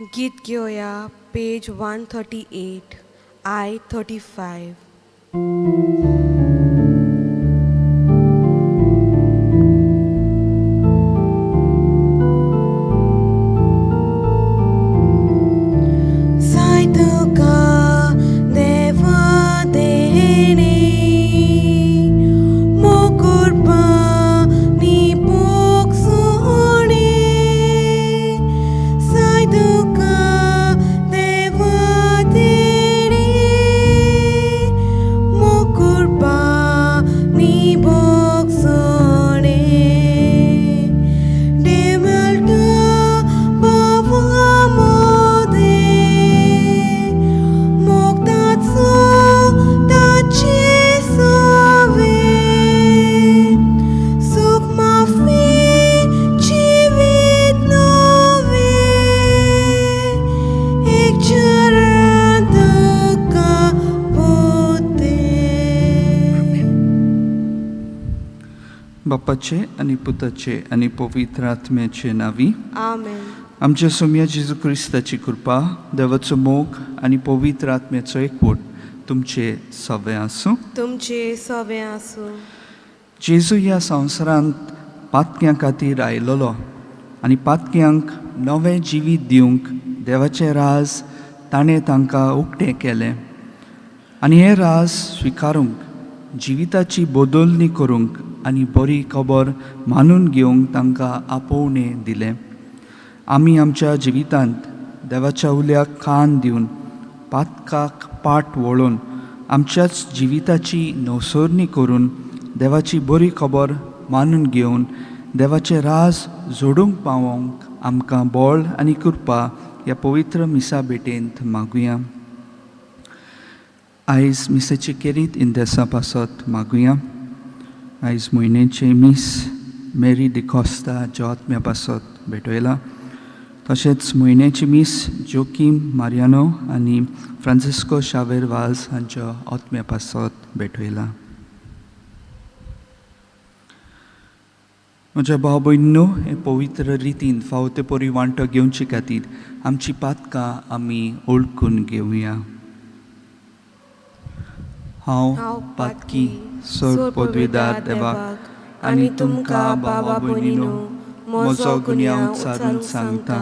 गीत घेवया पेज 138 I 35. साय तुका देवा देणे मोकुरपा निपोक सोणे साय तुका देवा देणे मोकुरपा निपोक सोणे देमेल्टा बाबा मोदे मोगताचो ताचे सवे सुख माफी जिवीत नवे एक चरण तुका पोते. बापाचे आनी पुताचे आनी पवित्र आत्म्याचे नांवी. आमेन. आमच्या सोम्या जेजू क्रिस्ताची कृपा, देवाचो मोग आनी पवित्र आत्म्याचो एकवट तुमचे सवे आसूं. तुमचे सवे आसूं. जेजू ह्या संवसारांत पातक्यां खातीर आयलेलो आनी पातक्यांक नवें जिवीत दिवंक देवाचें राज ताणें तांकां उक्तें केलें आनी हें राज स्विकारूंक, जिविताची बदलणी करूंक आनी बरी खबर मानून घेवंक तांकां आपोवणें दिलें. आमी आमच्या जिवितांत देवाच्या उल्याक कान दिवन, पातकाक पाट वळोवन, आमच्याच जिविताची नवसरणी करून, देवाची बरी खबर मानून घेवन देवाचें राज जोडूंक पावोवंक आमकां बळ आनी कृपा ह्या पवित्र मिसा भेटेंत मागुया. आयज मिसाची केरीत इंदेसा पासत मागुया. आयज म्हयन्याचे मीस मेरी डिकॉस्ता ज्योत्म्या पासत भेटयला. तशेंच म्हयन्याची मीस जोकीम मारियानो आनी फ्रांसिस्को शावेर वाज हांच्या आत्म्या पासत भेटयला. म्हज्या भाव भयणीनो, हे पवित्र रितीन फावो ते परी वांटो घेवचे खातीर आमची पातकां आमी ओळखून घेवया. हांव पातकी सर पदवेदार देवाक आनी तुमकां भावा भयणीनो म्हजो गुन्यांव उच्चारून सांगता.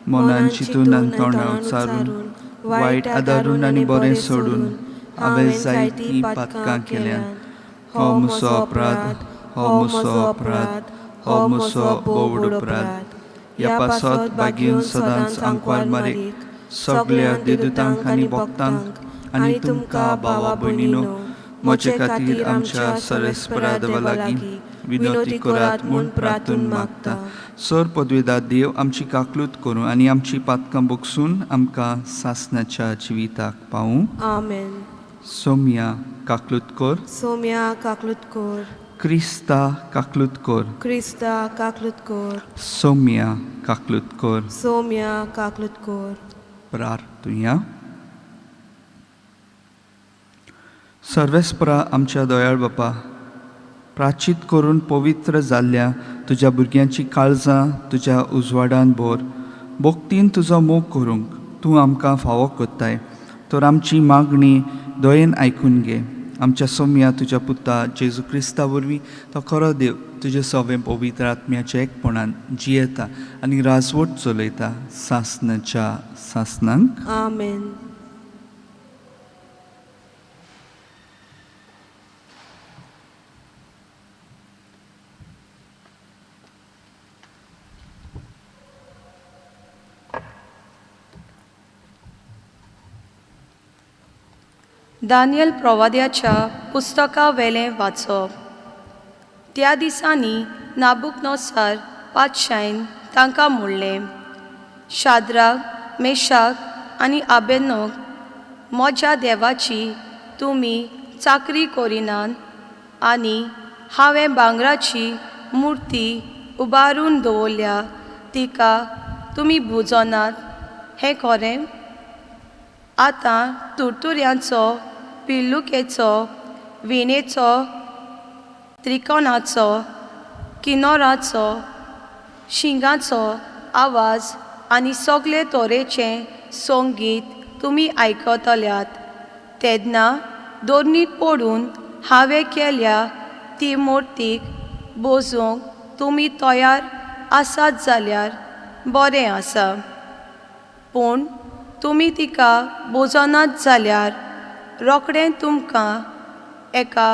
मनान चिंतून आनी तोंडान उच्चारून, वायट आदारून आनी बरें सोडून हांवें जायतीं पातकां केल्यांत. हो म्हजो अपराध, हो म्हजो अपराध, हो म्हजो भोव अपराध. ह्या पासत बागेवन सदांच आंकवार मारीक, सगळ्या देदूतांक आनी भक्तांक आनी तुमकां भावा भयणीनो म्हजे खातीर आमच्या सर्वेस्परा देवा लागीं विनवती करात म्हूण प्रार्थून मागता. सर पदवेदार देव आमची काकलूत करूं आनी आमची पातकां बगसून आमकां सासणाच्या जिविताक पावूं. आमेन. सोम्या काकलूत कर. सोम्या काकलूत कर. क्रिस्ता काकलूत कर. क्रिस्ता काकलूत कर. सोम्या काकलूत कर. सोम्या काकलूत कर. प्रार्थुया. सर्वेस्परा आमच्या दयाळ बापा, प्राचीत करून पवित्र जाल्ल्या तुज्या भुरग्यांची काळजां तुज्या उजवाडान भर. भक्तीन तुजो मोग करूंक तूं आमकां फावो करताय, तर आमची मागणी दयेन आयकून घे. आमच्या सोम्या तुज्या पुता जेजू क्रिस्ता वरवीं, तो खरो देव, तुजे सवें पवित्र आत्म्याच्या एकपणान जियेता आनी राजवट चलयता सासणाच्या सासणांक. आमेन. दानियल प्रवाद्याच्या पुस्तका वेलें वाचप. त्या दिसांनी नाबुकनोसार पातशायन तांकां म्हणलें, शाद्राक, मेशाक आनी आबेनोक म्हज्या देवाची तुमी चाकरी करिनात आनी हांवें भांगराची मुर्ती उबारून दवरल्या तिका तुमी भुजनात हें खरें? आतां तुरतुऱ्यांचो, पिल्लुकेचो, विणेचो, त्रिकोणाचो, किनोराचो, शिंगाचो आवाज आनी सगळे तरेचें संगीत तुमी आयकतल्यात तेन्ना दोर्नीत पडून हांवें केल्या ती मुर्तीक बोजूंक तुमी तयार आसात जाल्यार बरें आसा, पूण तुमी तिका बोजनात जाल्यार रोखडें तुमकां एका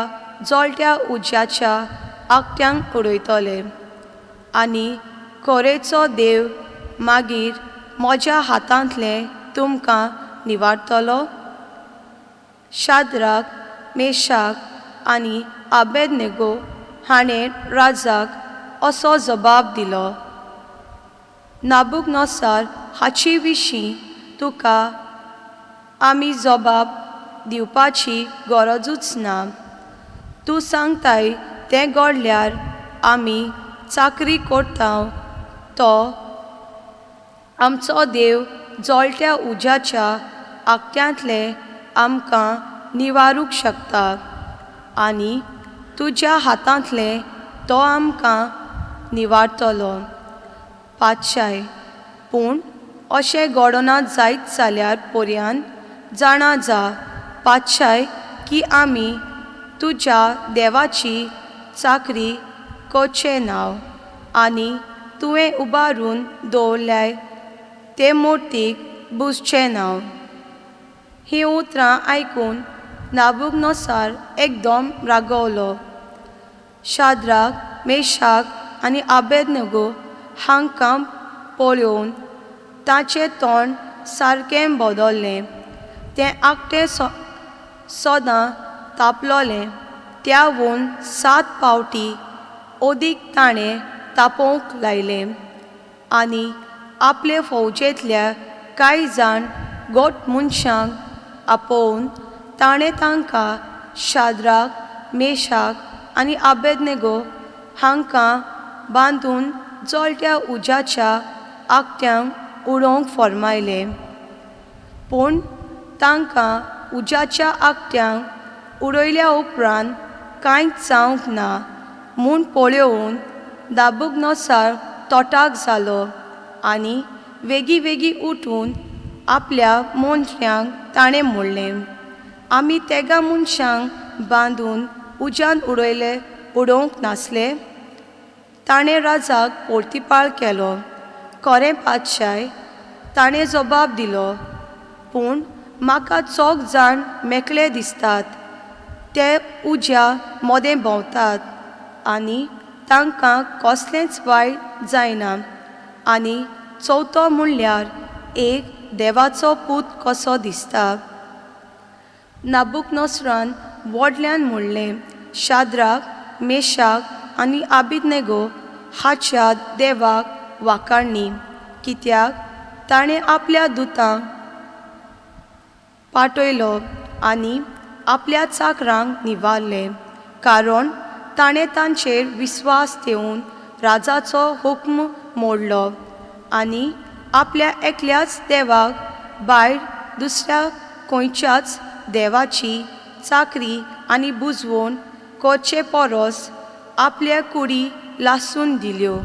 जळट्या उज्याच्या आकट्यांक उडयतले आनी कोरेचो देव मागीर म्हज्या हातांतलें तुमकां निवारतलो. शाद्राक, मेशाक आनी आबेदनेगो हाणें राजाक असो जबाब दिलो, नाबुकनोसार हाचे विशीं तुका आमी जबाब दिवपाची गरजूच ना. तूं सांगताय तें घडल्यार आमी चाकरी करता तो आमचो देव जळट्या उज्याच्या आकट्यांतले आमकां निवारूंक शकता आनी तुज्या हातांतले तो आमकां निवारतलो. पातशाय, पूण अशें घडना जायत जाल्यार पर्यान जाणा जा पातशाय की आमी तुज्या देवाची चाकरी करचें नांव आनी तुवें उबारून दवरल्याय ते मुर्तीक बुजचें नांव. हीं उतरां आयकून नाबुकनोसार एकदम रागवलो. शाद्राक, मेशाक आनी आबेदनगो हांकां पळोवन ताचें तोंड सारकें बदल्लें. तें आकटें सदां तापलोलें त्यावून 7 पावटी अदीक ताणें तापोवंक लायलें आनी आपले फौजेंतल्या कांय जाण गोट मनशांक आपोवन ताणें तांकां शाद्राक, मेशाक आनी आबेदनेगो हांकां बांदून जळट्या उज्याच्या आकट्यांक उडोवंक फर्मायलें. पूण तांकां उज्याच्या आकट्यांक उडयल्या उपरांत कांयच जावंक ना म्हूण पळोवन नाबुकनोसार तोटाक जालो आनी वेगीं वेगीं उठून आपल्या मंत्र्यांक ताणें म्हणलें, आमी तेगा मनशांक बांदून उज्यान उडयले उडोवंक नासले? ताणें राजाक पोर्तिपाळ केलो. खरें पातशाय, ताणें जबाब दिलो, पूण म्हाका चोग जाण मेकळे दिसतात. ते उज्या मोदें भोंवतात आनी तांकां कसलेंच वायट जायना आनी चवथो म्हणल्यार एक देवाचो पूत कसो दिसता. नाबुकनोसरान व्हडल्यान म्हणलें, शाद्राक, मेशाक आनी आबेदनेगो हाच्या देवाक वाखाणणी, कित्याक ताणें आपल्या दुतांक पाठयलो आनी आपल्या चाकरांक निवारले, कारण ताणें तांचेर विस्वास ठेवून राजाचो हुक्म मोडलो आनी आपल्या एकल्याच देवाक भायर दुसऱ्या खंयच्याच देवाची चाकरी आनी बुजवण करचे परस आपल्या कुडी लासून दिल्यो.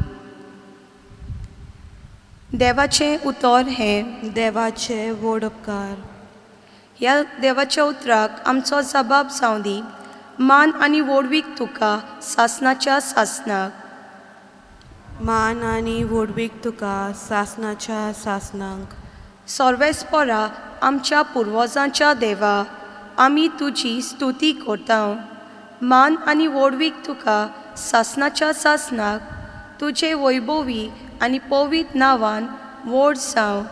देवाचें उतर हें देवाचे व्हड उपकार. ह्या देवाच्या उतराक आमचो जबाब जावं दी. मान आनी व्हडवीक तुका सासणाच्या सासणाक. मान आनी व्हडवीक तुका सासणाच्या सासणाक. सर्वेस्परा आमच्या पुर्वजांच्या देवा, आमी तुजी स्तुती करता. मान आनी व्हडवीक तुका सासणाच्या सासणाक. तुजे वैभवी आनी पवित्र नांवान व्हड जावं.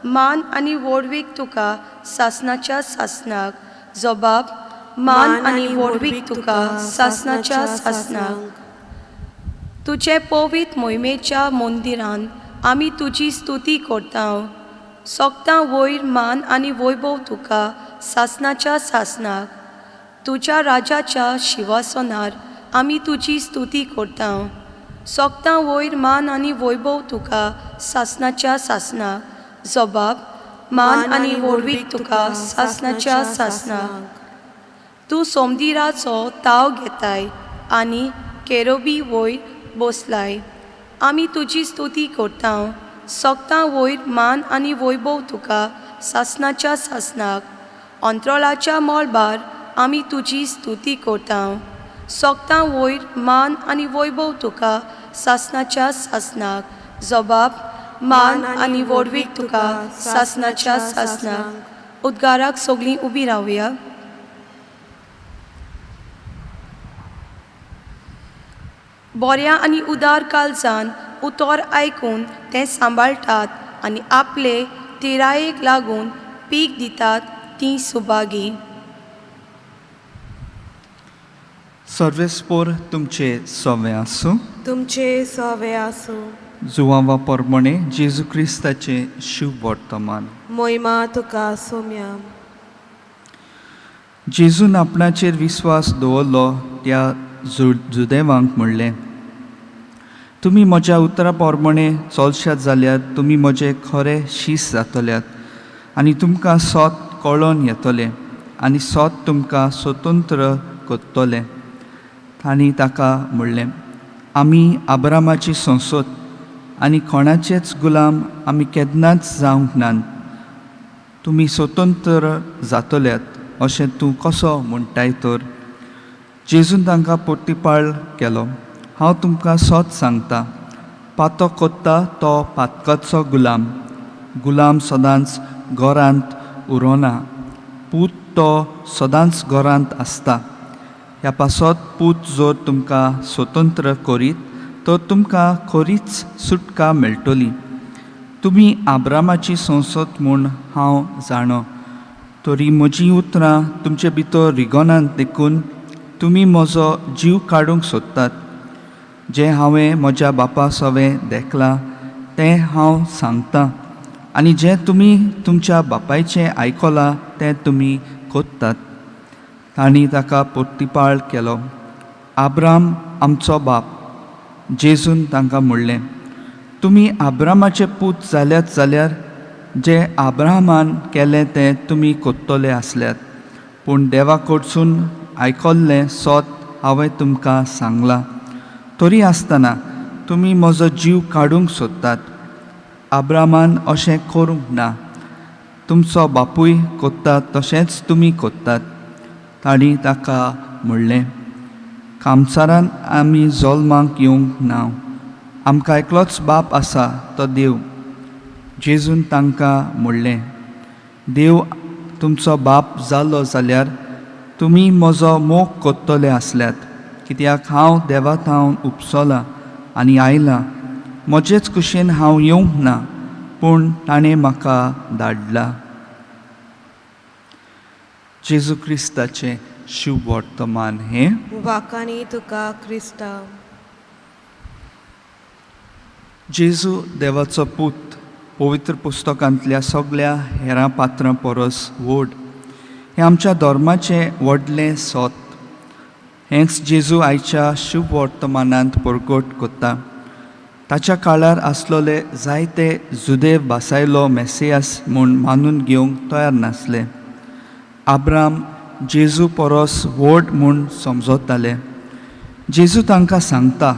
मान आनी व्हडवीक तुका सासणाच्या सासणाक. जबाब, मान आनी व्हडवीक तुका सासणाच्या सासणाक. तुजे पवित्र मोहिमेच्या मंदिरान आमी तुजी स्तुती करता. सोगतां वयर मान आनी वैभव तुका सासणाच्या सासणाक. तुज्या राजाच्या शिवासनार आमी तुजी स्तुती करता. सोगतां वयर मान आनी वैभव तुका सासणाच्या सासणाक. जबाब, मान आनी व्हडवीक तुका सासणाच्या सासणाक. तूं सोमदिराचो ताव घेताय आनी केरोबी वयर बसलाय. आमी तुजी स्तुती करता. सोगतां वयर मान आनी वैभव तुका सासणाच्या सासणाक. अंत्रोळाच्या मळबार आमी तुजी स्तुती करता. सोगतां वयर मान आनी वैभव तुका सासणाच्या सासणाक. जबाब मान आनी व्हडवीक तुका सासणाच्या सासणाक. उद्गाराक सगळीं उबी रावया. बऱ्या आनी उदार काळजान उतर आयकून तें सांबाळटात आनी आपले थिरायेक लागून पीक दितात तीं सुभागी. सर्वेस्पोर तुमचे सवे आसूं. तुमचे सवे आसूं. जुवांवा परमणे जेजू क्रिस्ताचें शुभ वर्तमान. मोहिमा तुका सोम्या. जेजून आपणाचेर विस्वास दवरलो त्या जुदेवांक म्हणलें, तुमी म्हज्या उतरा प्रमाणे चलशात जाल्यार तुमी म्हजे खरे शीस जातल्यात आनी तुमकां सोत कळोन येतलें आनी सोत तुमकां स्वतंत्र करतलें. तांणी ताका म्हणलें, आमी आब्रामाची संसद आनी कोणाचेच गुलाम आमी केन्नाच जावंक नात. तुमी स्वतंत्र जातल्यात अशें तूं कसो म्हणटाय तर? जेजून तांकां पोर्तिपाळ केलो, हांव तुमकां सत सांगता, पातो कोत्ता तो पातकाचो गुलाम. गुलाम सदांच घरांत उरोना, पूत तो सदांच घरांत आसता. ह्या पासत पूत जर तुमकां स्वतंत्र करीत तर तुमकां खरीच सुटका मेळटली. तुमी आब्रामाची संसद म्हूण हांव जाणो, तरी म्हजीं उतरां तुमचे भितर रिगोनात देखून तुमी म्हजो जीव काडूंक सोदतात. जें हांवें म्हज्या बापा सवें देखलां तें हांव सांगतां आनी जें तुमी तुमच्या बापायचें आयकलां तें तुमी कोत्तात. तांणी ताका पोर्तिपाळ केलो, आब्राम आमचो बाप. जेजून तांकां म्हणलें, तुमी आब्रामाचे पूत जाल्यात जाल्यार जें आब्रामान केलें तें तुमी कोत्तले आसल्यात. पूण देवा कडसून आयकल्लें सोत हांवें तुमकां सांगलां, तरी आसतना तुमी म्हजो जीव काडूंक सोदतात. आब्रामान अशें करूंक ना. तुमचो बापूय कोत्ता तशेंच तुमी कोत्तात. तांणी ताका म्हणलें, कामसारान आमी जल्माक येवंक ना, आमकां एकलोच बाप आसा तो देव. जेजून तांकां म्हणलें, देव तुमचो बाप जालो जाल्यार तुमी म्हजो मोग कोत्तले आसल्यात, कित्याक हांव देवा थावन उपसलां आनी आयलां. म्हजेच कुशीन हांव येवंक ना, पूण ताणें म्हाका धाडला. जेजू क्रिस्ताचें शुभ वर्तमान हें. वाकानी तुका क्रिस्ता. जेजू देवाचो पूत पवित्र पुस्तकांतल्या सगळ्या हेरां पात्रां परस व्हड. हें आमच्या धर्माचें व्हडलें सोत. हेंच जेजू आयच्या शुभ वर्तमानांत परगट करता. ताच्या काळार आसलेले जायते जुदेव भासायलो मेसियास म्हूण मानून घेवंक तयार नासले. आब्राम जेजू परस व्हड म्हूण समजताले. जेजू तांकां सांगता,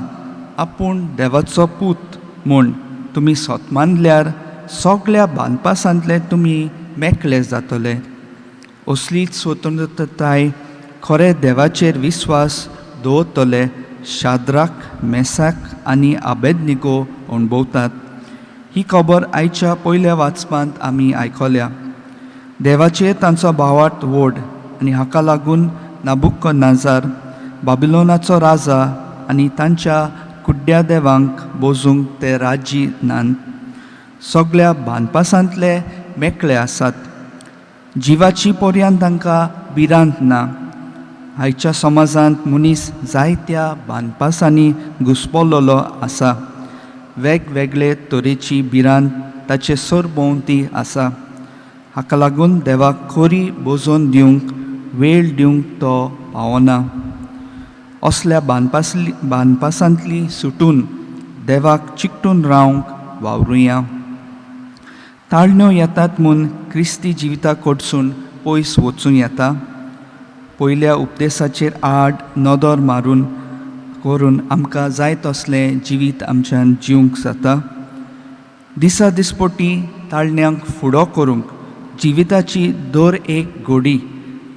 आपूण देवाचो पूत म्हूण तुमी सोत मानल्यार सगळ्या बांदपासांतले तुमी मेकळे जातले. असलीच स्वतंत्रताय खरे देवाचेर विस्वास दवरतले शाद्राक, मेसाक आनी आबेदनिगो अणभवतात. ही खबर आयच्या पयल्या वाचपांत आमी आयकल्या. देवाचेर तांचो भावार्थ व्हड आनी हाका लागून नाबुकनाजार बाबिलोनाचो राजा आनी तांच्या कुड्ड्या देवांक बोजूंक ते राजी नात. सगळ्या बांदपासांतले मेकळे आसात. जिवाची पर्यान तांकां भिरांत ना. आयच्या समाजांत मनीस जायत्या बांदपासांनी घुसपल्लो आसा. वेगवेगळे तरेची भिरांत ताचे सरभोंवती आसा. हाका लागून देवाक खरी बोजोवन दिवंक वेळ दिवंक तो पावना. असल्या बांदपासांतली सुटून देवाक चिकटून रावंक वावरुया. ताळण्यो येतात म्हूण क्रिस्ती जिविता कडसून पयस वचूं येता. पयल्या उपदेसाचेर आड नदर मारून करून आमकां जाय तसलें जिवीत आमच्यान जिवंक जाता. दिसा दिसपोटी ताळण्यांक फुडो करूंक जिविताची दर एक घोडी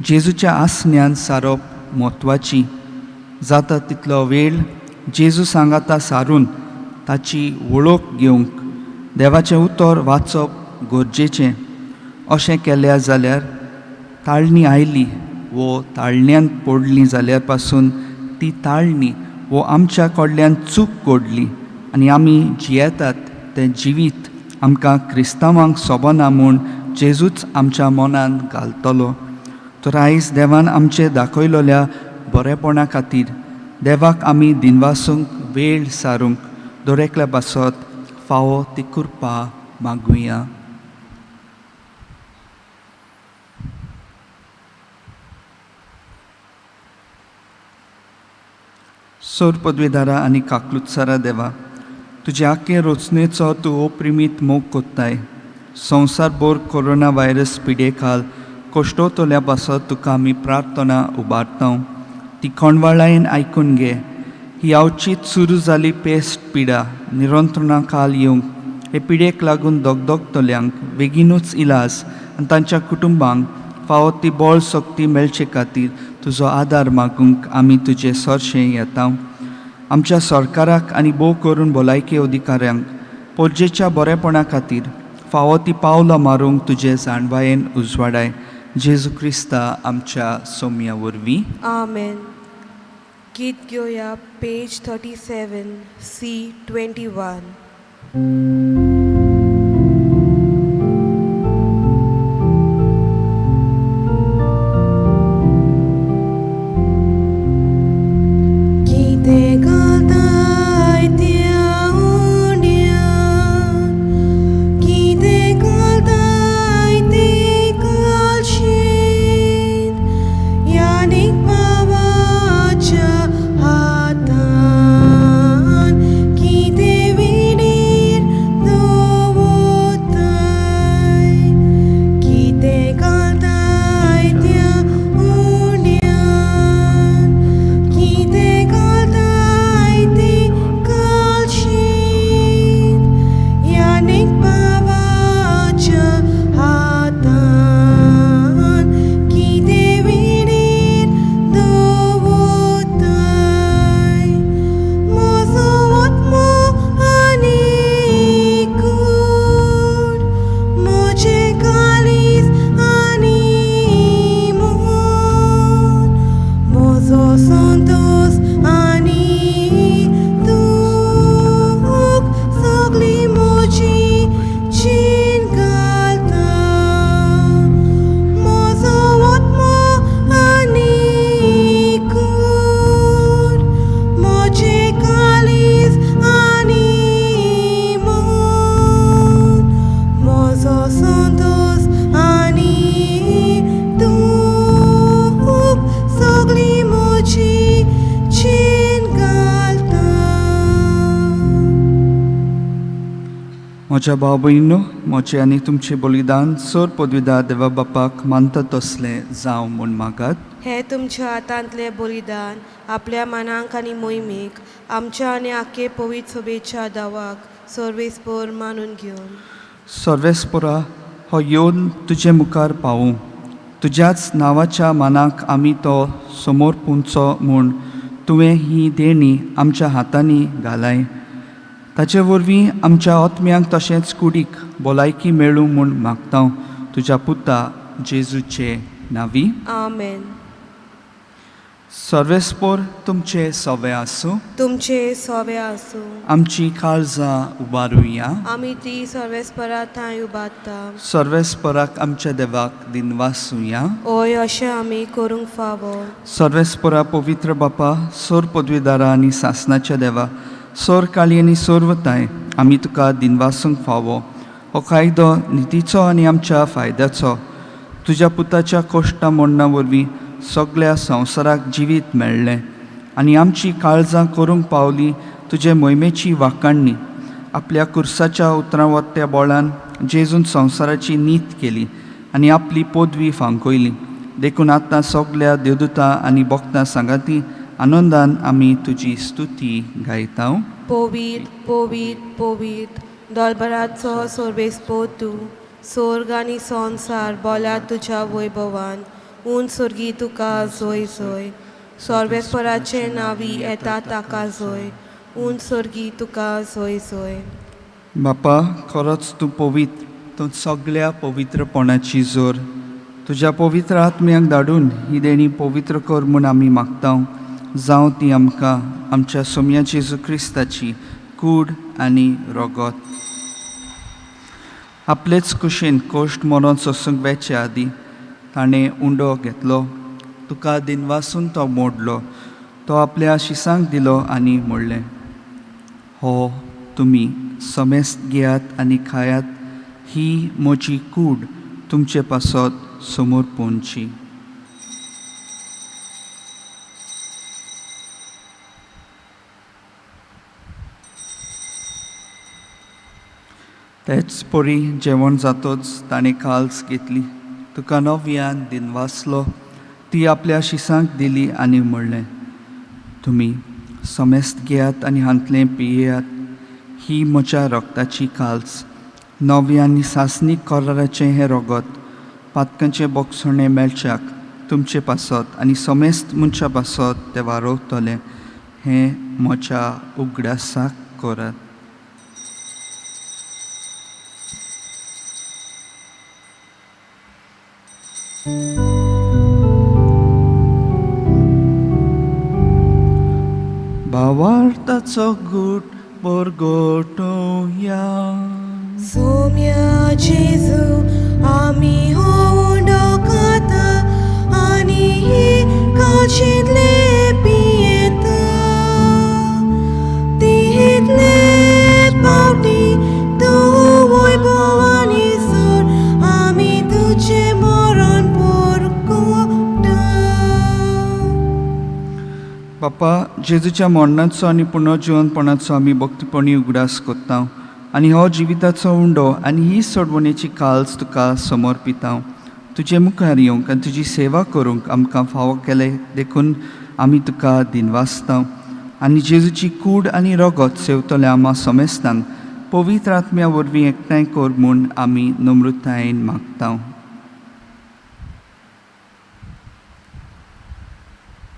जेजूच्या आसण्यान सारप म्हत्वाची. जाता तितलो वेळ जेजू सांगाता सारून ताची वळख घेवंक देवाचें उतर वाचप गरजेचें. अशें केल्या जाल्यार ताळणी आयली वो ताळण्यांत पडली जाल्यार पासून ती ताळणी वो आमच्या कडल्यान चूक घडली आनी आमी जियेतात तें जिवीत आमकां क्रिस्तांवांक सोबना म्हूण जेजूच आमच्या मनांत घालतलो. तर आयज देवान आमचे दाखयलोल्या बरेपणा खातीर देवाक आमी दिनवासूंक वेळ सारूंक दरेकल्या पासत फावो ती कृपा मागुया. सोर पदवेदारा आनी काकलुत्सारा देवा, तुजे आखे रचनेचो तूं ओप्रिमीत मोग कोत्ताय. संवसार भर कोरोना व्हायरस पिडे खाल कश्टोतल्या पासत तुका आमी प्रार्थना उबारता, ती कोणवाळायेन आयकून घे. ही अवचीत सुरू जाली पेस्ट पिडा निरंत्रणा खाल येवंक हे पिडेक लागून दगदगतल्यांक बेगीनूच इलाज आनी तांच्या कुटुंबांक फावो ती बळ शक्ती मेळचे खातीर तुजो आदार मागूंक आमी तुजे सरशें येता. आमच्या सरकाराक आनी भोव करून भलायकी अधिकाऱ्यांक पोरजेच्या बरेपणा खातीर फावो ती पावलां मारूंक तुजे जाणवायेन उजवाडाय. जेजू क्रिस्ता आमच्या सोम्या वरवीं. आमेन. गीत घेवया पेज 37 C 21. कितें घालताय त्या उंड्यान, कितें घालताय ते कालशेंत, यानीक बाबाच्या हातान कितें विणीर दवरताय. कितें घालताय त्या उंड्यान, कितें घालताय ते कालशेंत, यानीक बाबाच्या हातान कितें विणीर दवरताय. म्हजो आत्मो आनी कूड, म्हजें काळीज आनी मन, म्हजो संतोस आनी दूख सगळी म्हजी चीन घालता. म्हजो आत्मो आनी कूड, म्हजें काळीज आनी मन, म्हजो संतोस आनी दूख सगळी म्हजी चीन घालता. म्हज्या भाव भयणीनो, म्हजें आनी तुमचें बलिदान सर पदवीदार देवा बापाक मानता तसलें जावं म्हूण मागात. हे तुमच्या हातांतलें बलिदान आपल्या मनाक आनी मोहिमेक आमच्या आनी आखे पवित्र सभेच्या दावाक सर्वेस्पोर मानून घेवन. सर्वेस्पोरा हो येवन तुजे मुखार पावूं, तुज्याच नांवाच्या मानाक आमी तो समोर पुंचो म्हूण तुवें ही देणी आमच्या हातांनी घालाय. ताचे वरवीं आमच्या आत्म्यांक तशेंच कुडीक भलायकी मेळूं म्हूण मागता, तुज्या पुता जेजूचे नांवी. आमेन. सर्वेस्पोर तुमचे सवे आसूं. तुमचे सोवे आसूं. आमची काळजां उबारुया. आमी ती सर्वेस्परा थंय उबारता. सर्वेस्पराक आमच्या देवाक दिनवासुया. ओय, अशें आमी करूंक फावो. सर्वेस्परा पवित्र बापा, सोर पदवीदारा आनी सासनाच्या देवा, सोर काळी आनी सोरवताय, आमी तुका दिनवासूंक फावो. हो कायदो नितीचो आनी आमच्या फायद्याचो. तुज्या पुताच्या कोश्टा मोडणा वरवीं सगळ्या संवसाराक जिवीत मेळ्ळें आनी आमची काळजां करूंक पावली तुजे मोहिमेची वाखाणणी. आपल्या कुर्साच्या उतरां वत्या बोळान जेजून संवसाराची नीत केली आनी आपली पदवी फांकयली. देखून आतां सगल्या देवदूतां आनी भक्तां सांगाती आनंदान आमी तुजी स्तुती गायता. पवीत पवीत पवीत दोलबराचो सोर्बेस्पोत तूं सोर्ग आनी संवसार बोला तुज्या वैभवान उन सोर्गी तुका जोय जोय सोर्बेस्पराचे नांवी येता ताका जोय उन सोर्गी तुका जोय जोय. बापा खरोच तूं पवित्र, तूं सगळ्या पवित्रपणाची जोर. तुज्या पवित्र आत्म्याक धाडून ही देणी पवित्र कर म्हूण आमी मागता, जावं ती आमकां आमच्या सोम्या जेजू क्रिस्ताची कूड आनी रगत. आपलेच कुशीन कोश्ट मरोन सोसूंक वेचे आदीं ताणें उंडो घेतलो, तुका दिनवासून तो मोडलो, तो आपल्या शिसांक दिलो आनी म्हणलें, हो तुमी समेस्त घेयात आनी खायात, ही म्हजी कूड तुमचे पासत समोर पोंची. तेच परी जेवण जातोच ताणें काल्स घेतली, तुका नव्यान दिनवासलो, ती आपल्या शिसांक दिली आनी म्हणलें, तुमी समेस्त घेयात आनी हांतलें पियेयात, ही म्हज्या रगताची काल्स, नव्या आनी सासणीक कराराचें हें रगत पातकांचें बोगसणें मेळच्याक तुमचे पासत आनी समेस्त मनशां पासत तें वारोवतलें, हें म्हज्या उगडासाक करात. भावार्थाचो गूट परगटोवया. सोम्या जेजू आमी हो उंडो खाता आनी ही काळशेंतले पियेता, तितले पावटी तूं वैभवानी सोड आमी तुजें मरण परगटा. बापा, जेजूच्या मरणाचो आनी पुनर्जिवनपणाचो आमी भक्तीपणी उगडास करता आनी हो जिविताचो उंडो आनी ही सोडवणेची काल्स तुका समर्पिता. तुजे मुखार येवंक आनी तुजी सेवा करूंक आमकां फावो केलें देखून आमी तुका दिनवासता आनी जेजूची कूड आनी रगत सेवतल्या आमा समेस्तांक पवित्र आत्म्या वरवीं एकठांय कर म्हूण आमी नम्रतायेन मागता.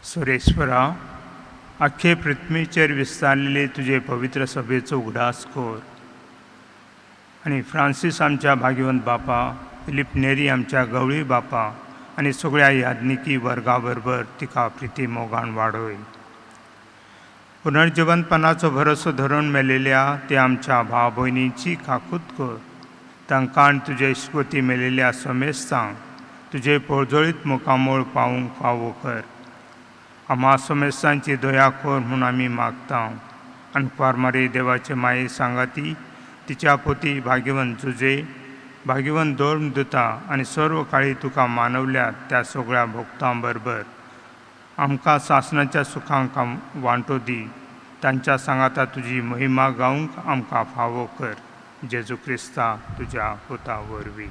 सुरेश्वरा, आख्खे पृथ्वीचेर विस्तारलेले तुजे पवित्र सभेचो उगडास कर आनी फ्रांसीस आमच्या भाग्यवंत बापा, फिलीप नेरी आमच्या गवळी बापा आनी सगळ्या याज्ञिकी वर्गा बरोबर तिका प्रिती मोगान वाडय. पुनर्जिवंतपणाचो भरोसो धरून मेलेल्या ते आमच्या भाव भयणीची काकूत कर, तांकां आनी तुजे इश्कोती मेलेल्या समेस्तांक तुजे पोळजळीत मुखामोळ पावूंक फावो कर. आमा समेस्तांची दया कर म्हूण आमी मागता आनी कुवारमारी देवाचे माये सांगाती तिच्या पोती भाग्यवंत जुजे, भाग्यवंत धर्म दिता आनी सर्व काळी तुका मानवल्यात त्या सगळ्या भोक्तां बरोबर आमकां सासणाच्या सुखांक वांटो दी, तांच्या सांगाता तुजी महिमा गावंक आमकां फावो कर. जेजू क्रिस्ता तुज्या पुता वरवीं.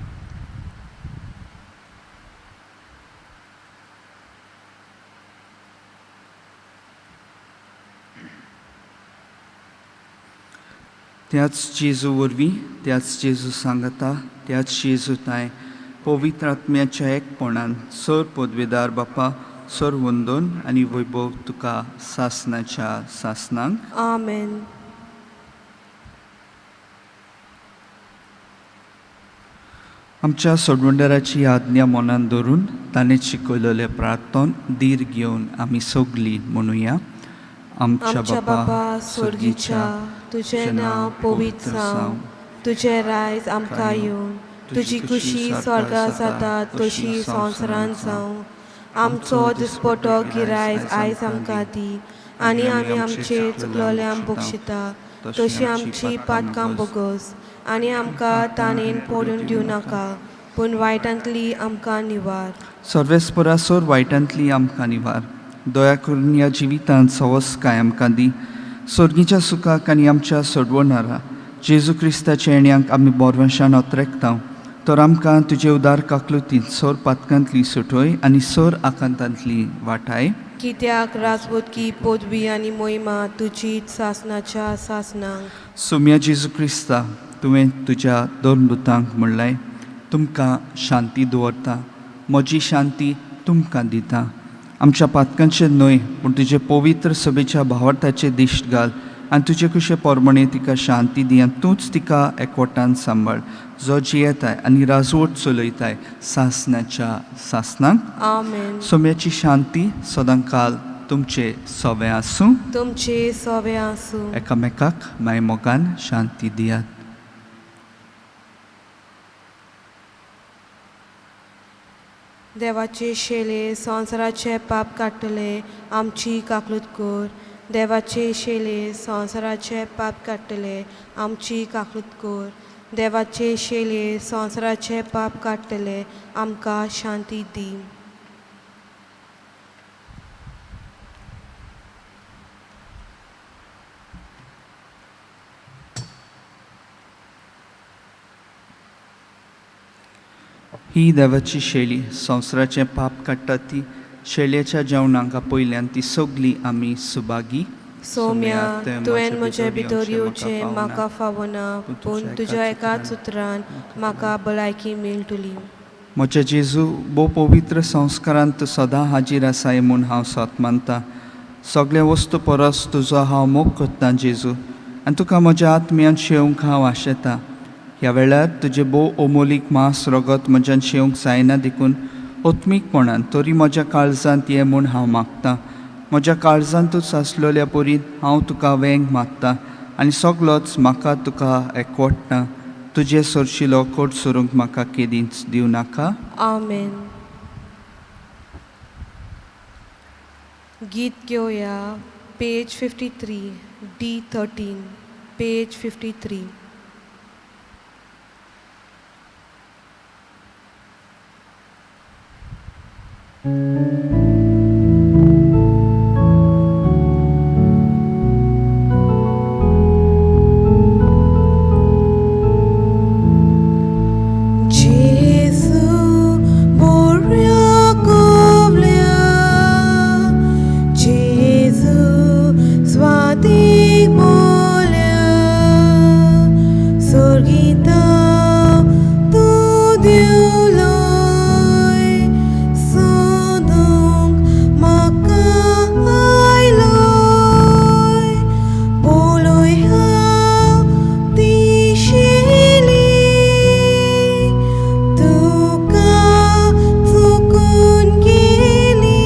त्याच जेजू वरवीं, त्याच जेजू सांगता, त्याच जेजू ताय पवित्र आत्म्याच्या एकपणान सर पदवेदार बापा, सर वंदन आनी वैभव तुका सासणाच्या सासणांक. आमेन. आमच्या सोडवणदाराची आज्ञा मनान धरून ताणें शिकयलेलें प्रार्थन धीर घेवन आमी सगलीं म्हणुया. आमच्या बापा सोर्गीच्या, तुजें नांव पवित्र जावं, तुजें रायज आमकां येवन, तुजी खुशी स्वर्गा जाता तशी संवसारांत जावं. आमचो दिसपटो गिरायज आयज आमकां दी आनी आमी आमचे चुकलोल्यांक बक्षिता तशी आमची पातकां बोगस आनी आमकां ताणेन पडून दिवं नाका, पूण वायटांतली आमकां निवार. सर्वेस्परा सोर वायटांतली आमकां निवार. दया करून ह्या जिवितांत सवसकाय आमकां दी, सोर्गीच्या सुखाक आनी आमच्या सोडवणारा जेजू क्रिस्ताच्या येण्याक आमी बोरवंशान अत्रेकता. तर आमकां तुजे उदार काकलुतींत सोर पातकांतली सुटोय आनी सोर आकांतांतली वाटाय. कित्याक राजबोधकी पदवी आनी मोहिमा तुजीच सासणाच्या सासणांक. सोम्या जेजू क्रिस्ता, तुवें तुज्या दोन दुतांक म्हणलें, तुमकां शांती दवरता, म्हजी शांती तुमकां दिता. आमच्या पातकांचेर न्हय पूण तुजे पवित्र सभेच्या भावार्थाचे दिश्ट घाल आनी तुजे कुशे पोरमणे तिका शांती दी आनी तूंच तिका एकवटान सांबाळ, जो जियेताय आनी राजवट चलयताय सासणाच्या सासणाक. आमेन. सोम्याची शांती सदांकाल तुमचे सोवे आसूं. तुमचे सोवे आसूं. एकामेकाक माय मोगान शांती दियात. देवाचे शेले संवसाराचे पाप काडटले, आमची काकलूत कर. देवाचे शेले संवसाराचे पाप काडटले, आमची काकलूत कर. देवाचे शेले संवसाराचे पाप काडटले, आमकां शांती दी. ही देवाची शेली संवसाराचें पाप काडटा ती शेळयेच्या जेवणाक आपयल्यान ती सगली आमी सुभागी. सोम्या, तुवें म्हजे भितर येवचें म्हाका फावना, पूण तुज्या एकाच उतरान म्हाका भलायकी मेळटली. म्हज्या जेजू, भोव पवित्र संस्कारांत तूं सदां हाजीर आसाय म्हूण हांव सत मानता. सगळे वस्तू परस तुजो हांव मोग करतां जेजू, आनी तुका म्हज्या आत्म्यान शेवंक हांव आशेतां. ह्या वेळार तुजें भोव अमोलीक मांस रगत म्हज्यान शेवंक जायना देखून आत्मीकपणान तरी म्हज्या काळजांत ये म्हूण हांव मागतां. म्हज्या काळजांतूच आसलेल्या परी हांव तुका वेंग मागता आनी सगलोच म्हाका तुका एकवटना. तुजे सरशिलो कोट सरूंक म्हाका केदींच दिवं नाका. आमेन. गीत घेवया पेज 53 D13 page 53. Jesu बोऱ्या कोवल्या, जेजू स्वातीक मोल्या, सोर्गिता तूं दिवलोय, सोदूंक म्हाका आयलोय, पळय हांव ती शेली, तुका चुकून गेली,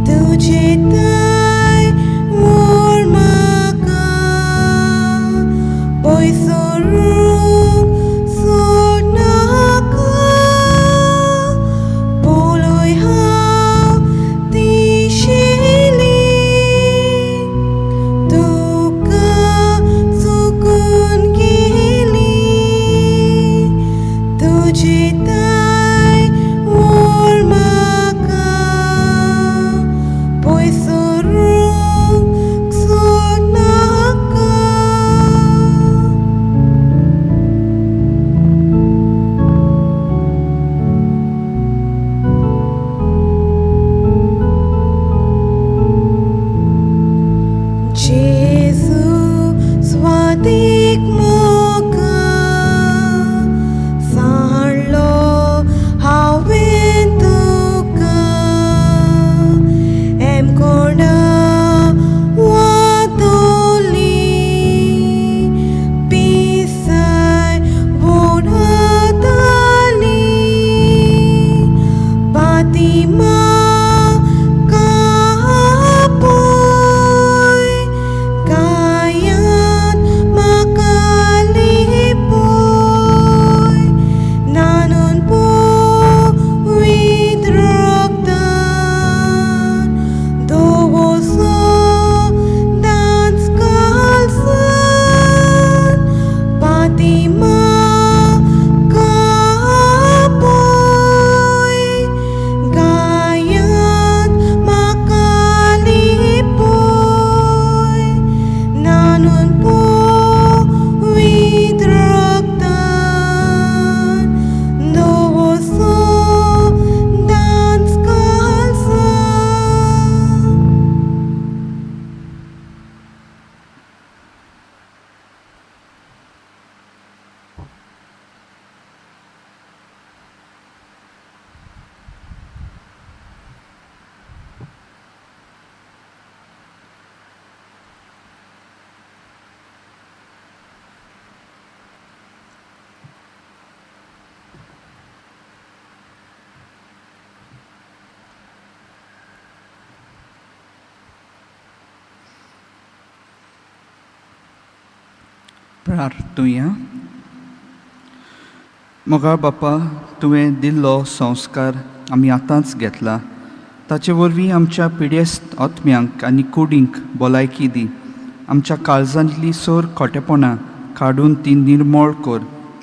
तुजे ताय व्हर म्हाका, पयसरूंक सोड नाका, पळय हांव ती शेली, तुका चुकून गेली, तुजे ताय व्हर म्हाका, पयसरूंक सोड नाका. जेजू स्वातीक मोगा सांडलो हांवें तुका, एमकोडा वादोली, पिसाय वोडताली, पातिमा कापोय, कायांत म्हाका प्रार्थुया. मोगाळ बापा, तुवें दिल्लो संस्कार आमी आतांच घेतला. ताचे वरवीं आमच्या पिडेस्त आत्म्यांक आनी कुडींक भलायकी दी. आमच्या काळजांतली सोर खोटेपणां काडून ती निर्मळ कर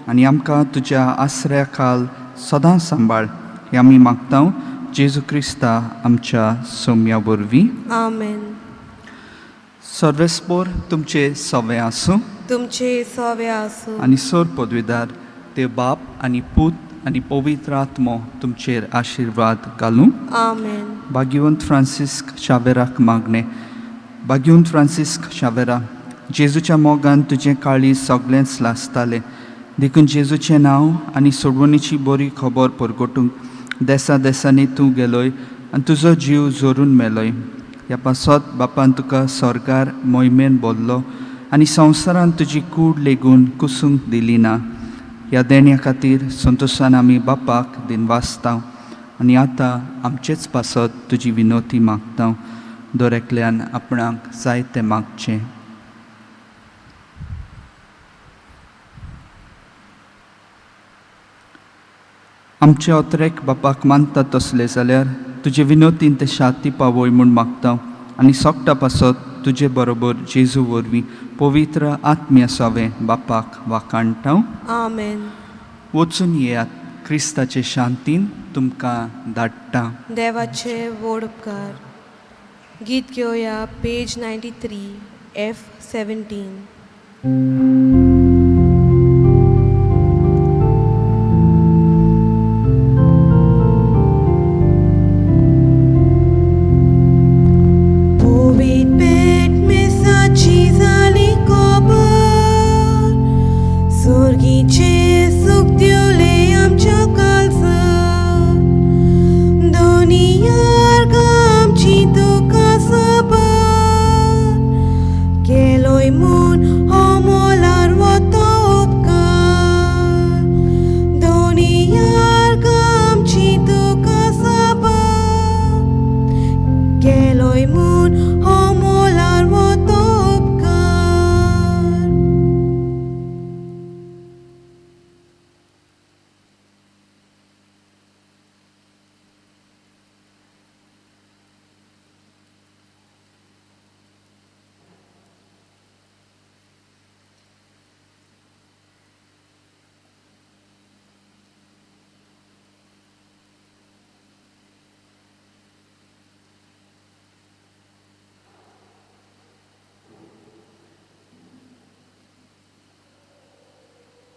आनी आमकां तुज्या आसऱ्या खाल सदां सांबाळ. हें आमी मागता जेजू क्रिस्ता आमच्या सोम्या वरवीं. आमेन. सर्वेस्पोर तुमचे सवे आसूं. तुमचे सवे आसूं. आनी सर पदवीदार ते बाप आनी पूत आनी पवित्र आत्मो तुमचेर आशिर्वाद घालूं. आमेन. भाग्यवंत फ्रांसिस्क शावेराक मागणें. भाग्यवंत फ्रांसिस्क शावेरा, जेजूच्या मोगान तुजें काळीज सगळेंच लासतालें. देखून जेजूचें नांव आनी सोडवणीची बरी खबर परगटूंक देसा देसांनी तूं गेलोय आनी तुजो जीव जोरून मेलोय. ह्या पासत बापान तुका स्वर्गार मोहिमेन बोल्लो आनी संवसारान तुजी कूड लेगून कुसूंक दिली ना. ह्या देण्या खातीर संतोशान आमी बापाक दिनवासता आनी आतां आमचेच पासत तुजी विनोती मागता. दर एकल्यान आपणाक जाय तें मागचें. आमचे अत्रेक बापाक मानता तसले जाल्यार तुजे विनोतीन ते शाती पावय म्हूण मागता आनी सोकटा पासत तुजे बरोबर जेजू वरवीं पवित्र आत्म्या सावे बापाक वाखाणटा. आमेन. वचून येयात. क्रिस्ताचे शांतीन तुमकां धाडटा. देवाचे व्हड उपकार. गीत घेवया, पेज 93, F 17.